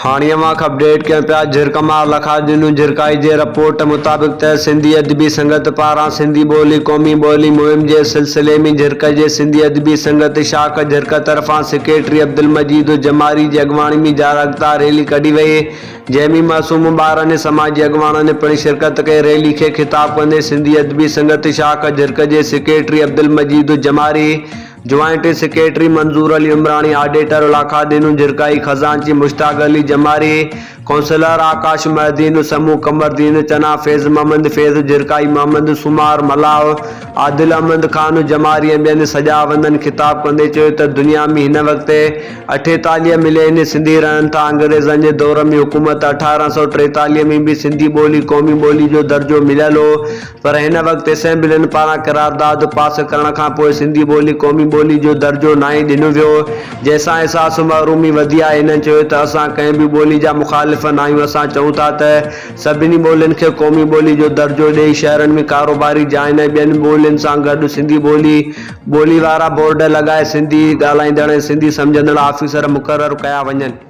هاڻي اوهان کي اپڊيٽ ڪيون پيا جھرڪ مان لکاڏنو جھرڪائي جي رپورٽ مطابق ته سنڌي ادبي سنگت پاران سنڌي ٻولي قومي ٻولي مهم جي سلسلي ۾ جھرڪ جي سنڌي ادبي سنگت شاخ جھرڪ طرفان سيڪريٽري عبدالمجيد جماري جي اڳواڻي ۾ جارڳتا ريلي ڪڍي وئي جنهن ۾ معصوم ٻارن ۽ سماجي اڳواڻن پڻ شرڪت ڪئي ريلي کي خطاب ڪندي سنڌي ادبي سنگت شاخ جھرڪ جي secretary Abdul Majeed Jamari joint secretary Manzoor Ali Umrani, auditor Lakha Dino Jhirkai, خزانچي مشتاق علي جماري، ڪونسلر آڪاش مهدين، سمون قمردين چنا، فيض محمد فيض جھرڪائي، محمد سومار ملاح، عادل احمد خان جماري ۽ ٻين سجاوندن خطاب ڪندي چيو ته دنيا ۾ هن وقت 48 ملين سنڌي رهن ٿا، انگريزن جي دور ۾ حڪومت 1843 ۾ به سنڌي ٻولي قومي ٻولي جو درجو مليل هو پر هن وقت اسيمبلين پاران قرارداد پاس ڪرڻ کان پوء سنڌي ٻولي قومي ٻولي جو درجو ناهي ڏنو ويو جنهن سان احساس محرومي وڌي آهي هنن چيو ته اسان ڪنهن به ٻولي جا مخالف ناهيون اسان چئون ٿا ته سڀني ٻولين کي قومي ٻولي جو درجو ڏئي شهرن ۾ ڪاروباري جاين ۽ ٻين ٻولين سان گڏ سنڌي ٻولي ٻولي وارا بورڊ لڳائي سنڌي ڳالهائيندڙ ۽ سنڌي سمجهندڙ آفيسر مقرر ڪيا وڃن.